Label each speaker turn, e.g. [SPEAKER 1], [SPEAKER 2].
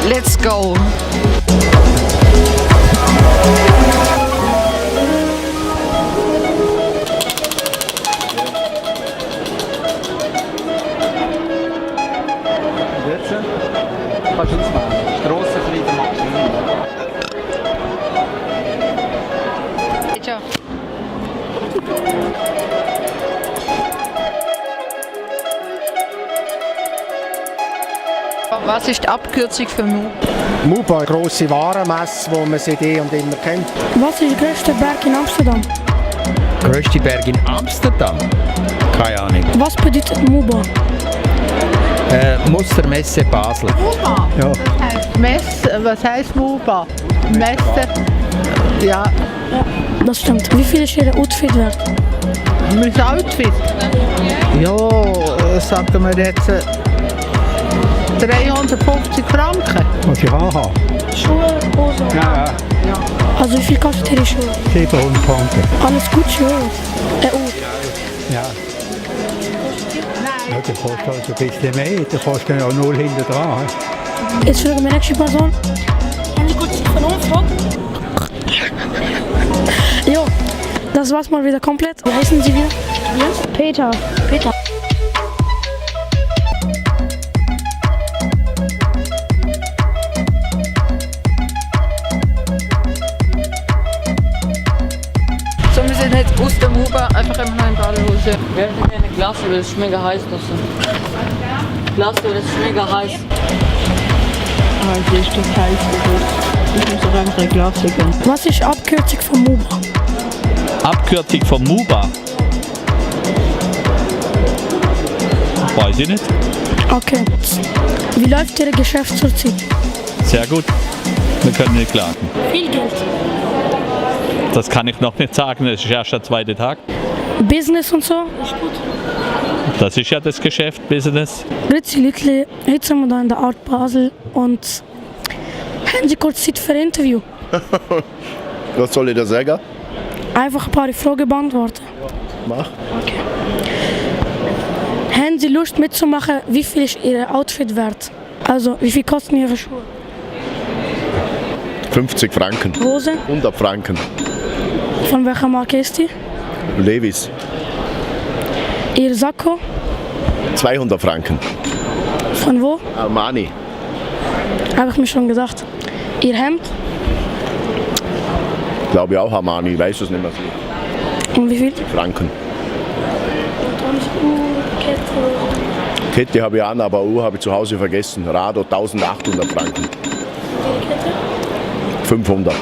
[SPEAKER 1] Let's go!
[SPEAKER 2] Jetzt kannst du auswählen. Strassenfrieden machst du nicht.
[SPEAKER 1] Ciao. Was ist die Abkürzung für MUBA?
[SPEAKER 3] MUBA, eine grosse Warenmesse, die man seit eh und immer kennt.
[SPEAKER 4] Was ist der größte Berg in Amsterdam?
[SPEAKER 5] Größte Berg in Amsterdam? Keine Ahnung.
[SPEAKER 4] Was bedeutet MUBA?
[SPEAKER 5] Mustermesse Basel.
[SPEAKER 6] MUBA?
[SPEAKER 5] Ja.
[SPEAKER 6] Das heißt Messe. Was heißt MUBA? Messe? Ja.
[SPEAKER 4] Ja, das stimmt. Wie viel ist Ihr Outfit wert?
[SPEAKER 6] Mein Outfit? Ja, sagen wir jetzt 350 Franken.
[SPEAKER 7] Was ich anhabe?
[SPEAKER 4] Schuhe, Hose.
[SPEAKER 7] Ja,
[SPEAKER 4] Also wie viel kostet Ihre Schuhe?
[SPEAKER 7] 700 Franken.
[SPEAKER 4] Alles gut, Schuhe?
[SPEAKER 7] Ja. Ja, der kostet also ein bisschen mehr, der kostet ja 0 hinten dran.
[SPEAKER 4] Jetzt frage ich die nächste Person. Haben Sie kurz von Umfrage? Jo, das war's mal wieder komplett. Wie heißen Sie wieder? Peter. Peter.
[SPEAKER 1] So, wir sind jetzt aus der MUBA einfach immer noch in Badehose.
[SPEAKER 8] Wir hätten gerne Glas, weil es ist mega heiß draußen. Glas, weil es ist mega heiß.
[SPEAKER 6] Ah, das ist das heiß. Ich muss auch einfach ein Glas geben.
[SPEAKER 4] Was ist die Abkürzung von MUBA?
[SPEAKER 9] Abkürzung von MUBA? Weiß ich nicht.
[SPEAKER 4] Okay. Wie läuft Ihr Geschäft zurzeit?
[SPEAKER 9] Sehr gut. Wir können nicht klagen.
[SPEAKER 4] Viel Geld.
[SPEAKER 9] Das kann ich noch nicht sagen, das ist erst der zweite Tag.
[SPEAKER 4] Business und so? Ist gut.
[SPEAKER 9] Das ist ja das Geschäft, Business.
[SPEAKER 4] Grüezi Leute, heute sind wir hier in der Art Basel und haben Sie kurz Zeit für ein Interview?
[SPEAKER 10] Was soll ich da sagen?
[SPEAKER 4] Einfach ein paar Fragen beantworten.
[SPEAKER 10] Mach.
[SPEAKER 4] Okay. Haben Sie Lust mitzumachen, wie viel ist Ihr Outfit wert? Also, wie viel kosten Ihre Schuhe?
[SPEAKER 10] 50 Franken.
[SPEAKER 4] Hose?
[SPEAKER 10] 100 Franken.
[SPEAKER 4] Von welcher Marke ist die?
[SPEAKER 10] Levis.
[SPEAKER 4] Ihr Sakko?
[SPEAKER 10] 200 Franken.
[SPEAKER 4] Von wo?
[SPEAKER 10] Armani.
[SPEAKER 4] Habe ich mir schon gedacht. Ihr Hemd?
[SPEAKER 10] Glaube ich auch Armani, ich weiß es nicht mehr so.
[SPEAKER 4] Und wie viel?
[SPEAKER 10] Franken.
[SPEAKER 4] Uhr, Kette.
[SPEAKER 10] Kette habe ich an, aber Uhr habe ich zu Hause vergessen. Rado 1800 Franken. 500.